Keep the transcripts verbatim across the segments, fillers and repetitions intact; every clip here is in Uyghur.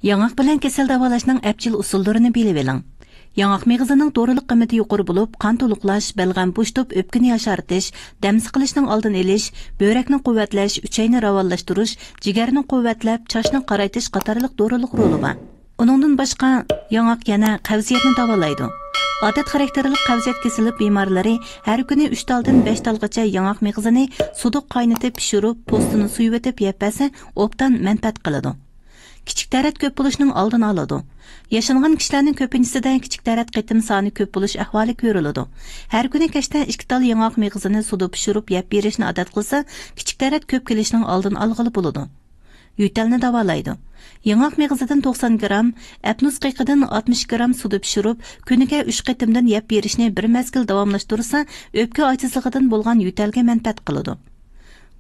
ياڭاق بىلەن كېسەل داۋالاشنىڭ ئەپچىل ئۇسۇللىرىنى بىلىۋېلىڭ. ياڭاق مېغىزىنىڭ دورىلىق قىممىتى يۇقىرى بولۇپ، قان تولۇقلاش، بەلغەم بوشىتىپ، ئۆپكىنى ياشارتىش، دەم سىقىلىشنىڭ ئالدىنى ئېلىش، بۆرەكنى قۇۋۋەتلەش، ئۈچەينى راۋانلاشتۇرۇش، جىگەرنى قۇۋۋەتلەپ، چاچنى قارايتىش قاتارلىق دورىلىق رولى بار. ئۇنىڭدىن باشقا، ياڭاق يەنە قەۋزىيەتنى داۋالايدۇ. ئادەت خاراكتېرلىك قەۋزىيەت كېسىلى بىمارلىرى ھەر كۈنى ئۈچ تالدىن بەش تالغىچە ياڭاق مېغىزىنى سۇدا قاينىتىپ پىشۇرۇپ، پوستىنى سويۇۋېتىپ يەپ بەرسە، ئوبدان مەنپەئەت قىلىدۇ. كىچىك تەرەت كۆپ بولۇشنىڭ ئالدىنى ئالىدۇ. ياشانغان كىشىلەرنىڭ كۆپىنچىسىدە كىچىك تەرەت قېتىم سانى كۆپ بولۇش ئەھۋالى كۆرۈلىدۇ. ھەر كۈنى كەچتە ئىككى تال ياڭاق مېغىزىنى سۇدا پىشۇرۇپ يەپ بېرىشنى ئادەت قىلسا، كىچىك تەرەت كۆپ كېلىشنىڭ ئالدىنى ئالغىلى بولىدۇ. يۆتەلنى داۋالايدۇ. ياڭاق مېغىزىدىن توقسان گرام، ئەپنۇس قېقىدىن ئاتمىش گرام سۇدا پىشۇرۇپ، كۈنىگە ئۈچ قېتىمدىن يەپ بېرىشنى بىر مەزگىل داۋاملاشتۇرسا، ئۆپكە ئاجىزلىقىدىن بولغان يۆتەلگە مەنپەئەت قىلىدۇ.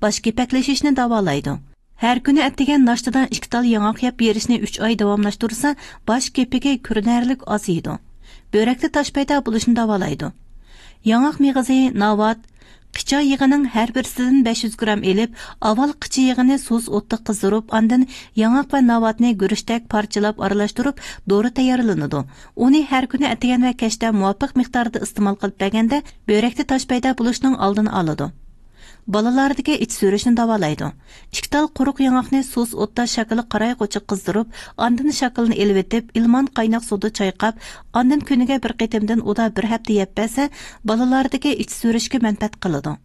باش كېپەكلىشىشنى داۋالايدۇ. ھەر كۈنى ئەتىگەن ناشتىدا ئىككى تال ياڭاق يەپ بېرىشنى ئۈچ ئاي داۋاملاشتۇرسا، باش كېپىكى كۆرۈنەرلىك ئازىيىدۇ. بۆرەكتە تاش پەيدا بولۇشنى داۋالايدۇ. ياڭاق مېغىزى، ناۋات، قىچا يېغىنىڭ ھەر بىرسىدىن بەش يۈز گرام ئېلىپ، ئاۋۋال قىچا يېغىنى سۇس ئوتتا قىزدۇرۇپ، ئاندىن ياڭاق ۋە ناۋاتنى گۈرۈچتەك پارچىلاپ ئارىلاشتۇرۇپ، دورا تەييارلىنىدۇ. ئۇنى ھەر كۈنى ئەتىگەن ۋە كەچتە مۇۋاپىق مىقداردا ئىستېمال قىلىپ بەرگەندە، بۆرەكتە تاش پەيدا بولۇشنىڭ ئالدىنى ئالىدۇ. بالىلاردىكى ئىچ سۈرۈشنى داۋالايدۇ. ئىككى تال قۇرۇق ياڭاقنى سۇس ئوتتا شاكىلى قارايغۇچە قىزدۇرۇپ، ئاندىن شاكىلىنى ئېلىۋېتىپ، ئىلمان قايناق سۇدا چايقاپ، ئاندىن كۈنىگە بىر قېتىمدىن ئۇدا بىر ھەپتە يەپ بەرسە، بالىلاردىكى ئىچ سۈرۈشكە مەنپەئەت قىلىدۇ.